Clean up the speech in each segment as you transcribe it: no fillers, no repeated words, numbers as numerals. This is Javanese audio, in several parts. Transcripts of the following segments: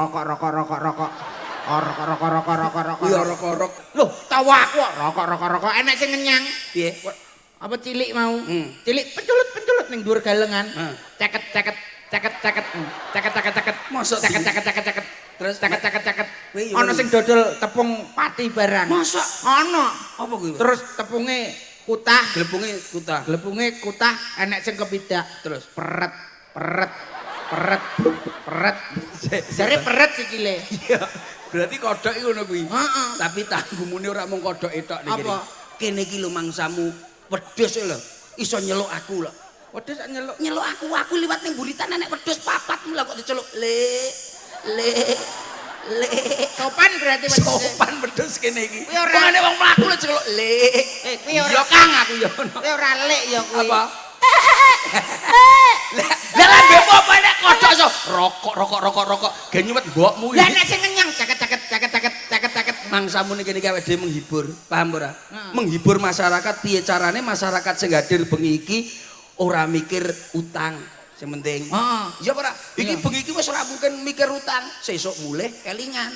Rokok, rokok, rokok, rokok. Oh, rokok, rokok, rokok, rokok, rokok. Kuwi orok-orok. Loh, tawa aku kok rokok, rokok, rokok. Enek sing ngenyang. Piye? Apa cilik mau? Hmm. Cilik penculut, penculut ning dhuwur galengan. Ceket, ceket, ceket, ceket. Ceket, ceket, ceket. Masa Ceket, ceket, ceket, ceket. Terus Ceket, ceket, ceket. Kuwi yo Ana sing dodol tepung pati barang. Masa? Ana. Apa kuwi? Terus tepunge kutah, glepunge kutah. Glepunge kutah, enek sing kepidak. Terus? Peret, peret, peret, peret. Jare peret sikile. Iya. Berarti kodhok iku ngono kuwi. Heeh. Tapi tanggumune ora mung kodhok tok ning kene. Apa? Kene iki lho mangsamu wedhus lho. Iso nyeluk aku lho. Wedhus sak nyeluk. Nyeluk aku liwat ning buritan enek wedhus papat mula kok diceluk. Le, le, le. Sopan berarti wedhus. Sopan wedhus kene iki. Kuwi ora- Wong enek wong mlaku lho celuk le. Eh, kuwi ora- Ya Kang, aku ya ngono. Kuwi ora lek ya kuwi. Apa? Lah, lah lambemu apa enek kodhok so rokok, rokok, rokok, rokok ge nyuwet mbokmu Lah, iki. nek sing ngenyang ceket, ceket, ceket, ceket, ceket, ceket. Mangsamu ning kene iki awake dhewe menghibur, paham ora? Heeh. Menghibur masyarakat, piye carane masyarakat sing hadir bengi iki ora mikir utang sing penting. Iya apa ora? Iki bengi iki wis ora mungkin mikir utang, sesuk mulih kelingan.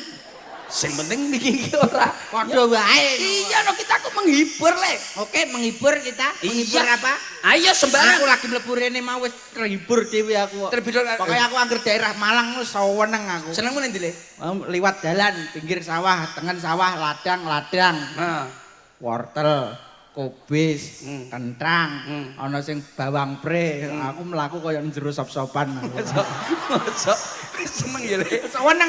Sing penting mikir iki ora. Padha wae. Iya no, kita kok menghibur le. Oke, menghibur kita. Menghibur Iya. apa? Ayo sembarang. Aku lagi mlebu rene mau wis terhibur dhewe aku kok. Terhibur. Pokoknya aku angger daerah Malang wis seneng aku. Senengmu ning ndi le? Liwat jalan pinggir sawah, tengen sawah, ladang, ladang. Heeh. Wortel, kubis, kentang, ana sing bawang pre. Aku mlaku kaya jero sop-sopan aku. Mosok seneng ya le. Seneng.